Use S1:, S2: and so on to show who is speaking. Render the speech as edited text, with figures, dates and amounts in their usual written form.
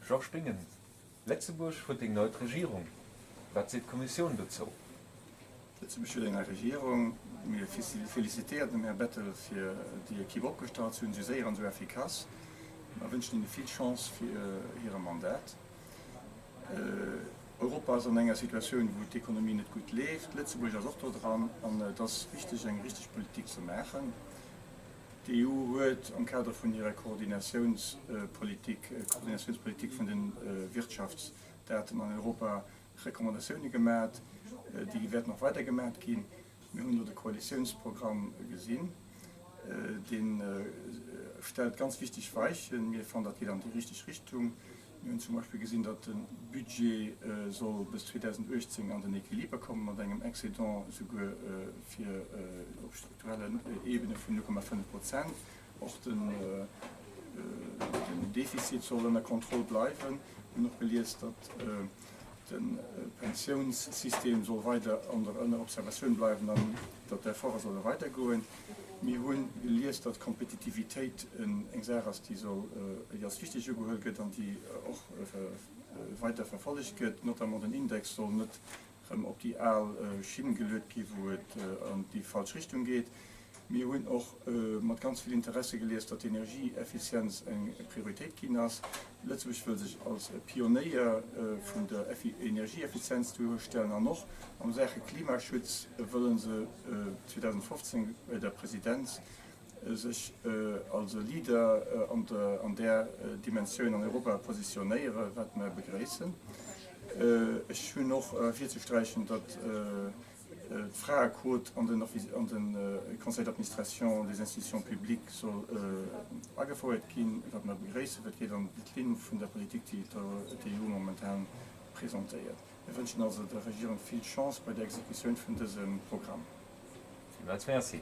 S1: Georges Bingen, Lëtzebuerg huet eng nei Regierung. Wat seet d'Kommissioun dozou?
S2: Lëtzebuerg huet eng nei Regierung. Mir felicitéieren dem Här Bettel fir déi Equipe opgestallt ze hunn, esou séier an esou effikass. Mer wënschen hinne vill Chance fir hire Mandat. Europa ass an enger Situatioun, wou d'Ekonomie net gutt leeft. Lëtzebuerg ass och do dran an et ass wichteg, eng richteg Politik ze maachen. D'EU huet am Kader vun hirer Koordinatiounspolitik, Koordinatiounspolitik vun de Wirtschaftsdaten an Europa, Recommandatioune gemat. Déi wäerten och weider gemat ginn. Mir hunn elo de Koalitiounsprogramm gesinn. Dee stellt ganz wichteg Weichen. Mir fannen, dat geet an déi richteg Richtung. Mir hunn zum Beispill gesinn, datt de Budget soll bis 2018 an den Equiliber kommen, mat engem Excédent esouguer fir op strukturellen Ebene vun 0,5 Prozent. Och den Defizit soll ënner Kontroll bleiwen. Mir hunn och gelies, datt de Pensiounssystem soll weider ënner Observatioun bleiwen an datt d'Efforte solle weidergoen. Mir hu gelies, datt Kompetitivitéit eng Saach ass, déi soll, déi als wichteg ugehuel gëtt an déi och weider verfollegt gëtt. Notamment den Index soll net rëm op déi al Schinn geluet gi wou et an déi falsch Richtung geet. Mir hunn och mat ganz vill Interesse gelies, datt d'Energieeffizienz eng Prioritéit ginn ass. Lëtzebuerg wëll sech als e Pionéier vun der Energieeffizienz duerstellen an och a Saache Klimaschutz wëlle se 2015 bei der Presidenz sech als e Leader an där Dimensioun an Europa positionéieren, wat mer begréissen. Ech hunn och ervirzesträichen, datt D'Fraequot an den Conseil d'administration des institutions publiques soll agefouert ginn, wat mer begréissen, well et geet an d'Linn vun der Politik, déi d'EU momentan presentéiert. Mir wënschen also der Regierung vill Chance bei der Exekutioun vun dësem Programm.
S1: Villmools Merci.